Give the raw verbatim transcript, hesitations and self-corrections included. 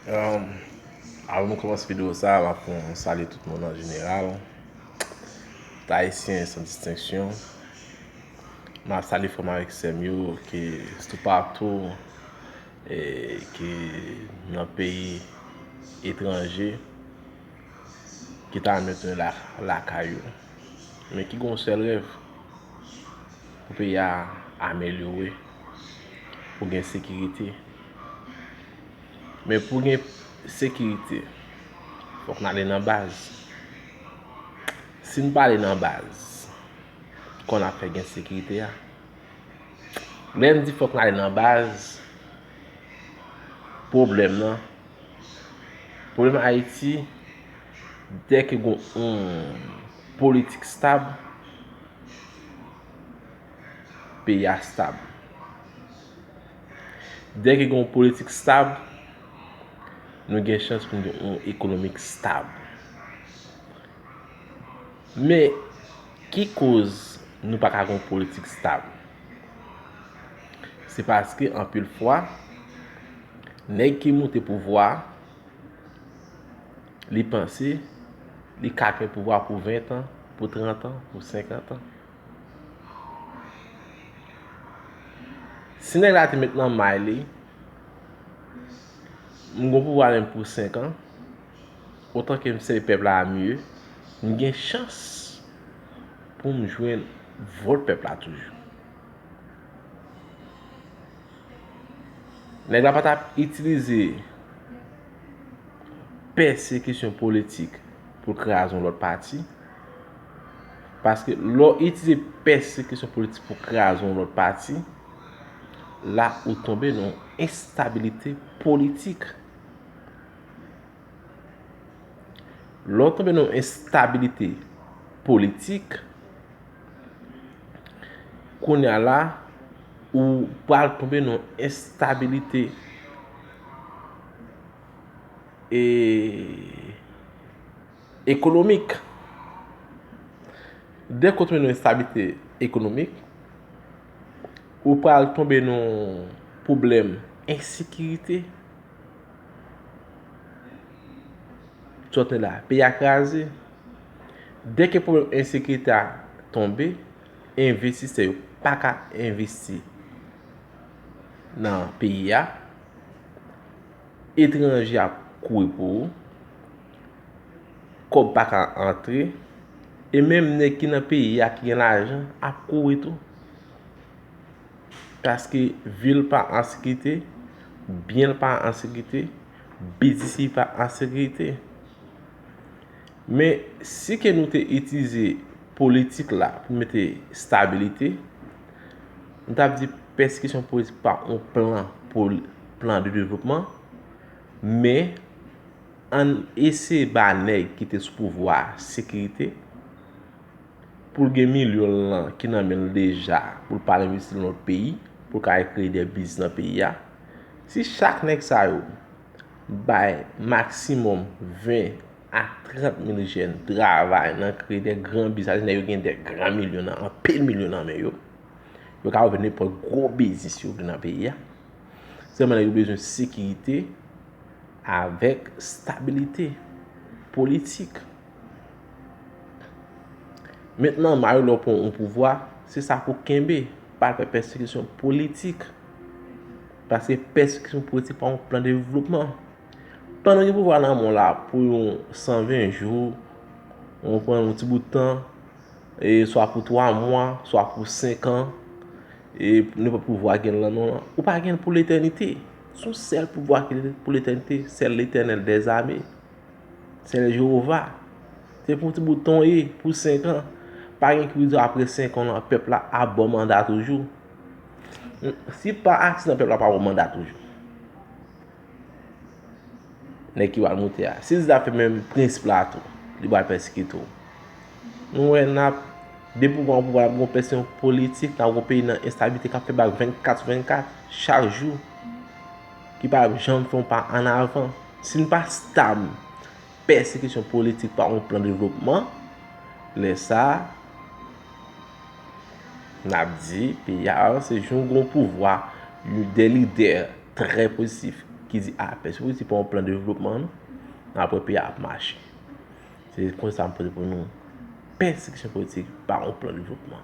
Um, Avan m kòmanse videyo sa a, m ap fè yon sali tout moun an jeneral. Tout Ayisyen san distenksyon. M ap salye frè m avèk sè m yo ki toupatou, e ki nan peyi etranje, ki ta renmen tounen la, lakay yo, men ki gen yon sèl rèv, pou peyi a amelyore, pou gen sekirite. Men pou gen sekirite, fòk n ale nan baz. Si n pa ale nan baz, kòman n ap fè gen sekirite a? Lè m di fòk n ale nan baz, pwoblèm nan, pwoblèm Ayiti, dèke gon yon politik stab, peyi a stab. Dèke gen yon politik stab, nou gen chans pou n gen yon ekonomi k stab. Men, ki koz nou pa ka gen yon politik stab? Se paske anpil fwa, nèg ki moute pouvwa a, li panse li ka gen pouvwa pou ven tan, pou trant an, pou senkant an. Si nèg la te met nan may li, m gon pouvwa menm pou senk an, otan ke m sèvi pèp la a mye, m gen chans pou m jwenn vòt pèp la toujou. Nèg la pa t ap itilize pèsekisyon politik pou l kraze yon lòt pati. Paske lè w itilize pèsekisyon politik pou kraze yon lòt pati, la ou tonbe nan yon enstabilite politik. Lè w tonbe nan yon enstabilite politik, kounye a la, ou pral tonbe nan yon enstabilite e, ekonomik. Dèke w tonbe nan yon enstabilite ekonomik, ou pral tonbe nan yon pwoblèm ensekirite. Sòtne la, peyi a kraze. Dèke pwoblèm ensekirite a tonbe, envestisè yo pa ka envesti nan peyi a. Etranje ap kouri pou ou. Kòb pa ka antre. E menm nèg ki nan peyi a ki gen lajan ap kouri tou. Paske vi l pa an sekirite, byen l pa an sekirite, biznis li pa an sekirite. Men, si ke nou te itilize politik la pou mete stabilite, nou t ap di pèsekisyon politik pa yon plan pou plan de devlopman, men ann eseye ba nèg ki te sou pouvwa a sekirite, pou l gen milyon l lan ki nan men l deja, pou l pa al envesti l nan lòt peyi, pou l ka al kreye de biznis nan peyi a. Si chak nèg sa yo bay maksimòm ven a trant mil jèn travay nan kreye de gran biznis, sa vle di nèg yo gen de gran milyon nan, anpil milyon nan men yo, yo ka ouvri nenpòt gwo biznis yo vle nan peyi a. Sèlman nèg yo bezwen sekirite avèk stabilite politik. Mentnan, malere lè w pran yon pouvwa, se sa pou kenbe, pa al fè pèsekisyon politik. Paske pèsekisyon politik pa yon plan de devlopman. Pandan w gen pouvwa nan men w la pou yon san ven jou, ou pran yon ti bout tan, e swa pou twa mwa, swa pou senk an, e nenpòt pouvwa gen nan men w lan, ou pa gen l pou letènite. Se yon sèl pouvwa ki pou letènite, sèl Letènèl dèzame, sèl Jewova. Se pou yon ti bout tan w ye, pou senk an. Pa gen ki pou di apre senk an lan, pèp la ap ba w manda toujou. Si pa aksidan, pèp la pa ba w manda toujou. Nèg ki pral moute a. Si li ta fè menm prensip la tou, li pral pèsekite w. Nou wè n ap, depi w pran pouvwa, n ap gon pèsekisyon politik, n ap gon peyi nan enstabilite k ap fè bak vennkat sou vennkat, chak jou, ki pa janm fè yon pa ann avan. Si n pa stab, pèsekisyon politik pa yon plan devlopman, lè sa a, n ap di peyi a avanse. Jou gon pouvwa, de lidè trè pozitif ki di, a, pèsekisyon politik pa yon plan devlopman, non, apre peyi a ap mache. Se konsèy sa m pote pou nou. Pèsekisyon politik pa yon plan devlopman.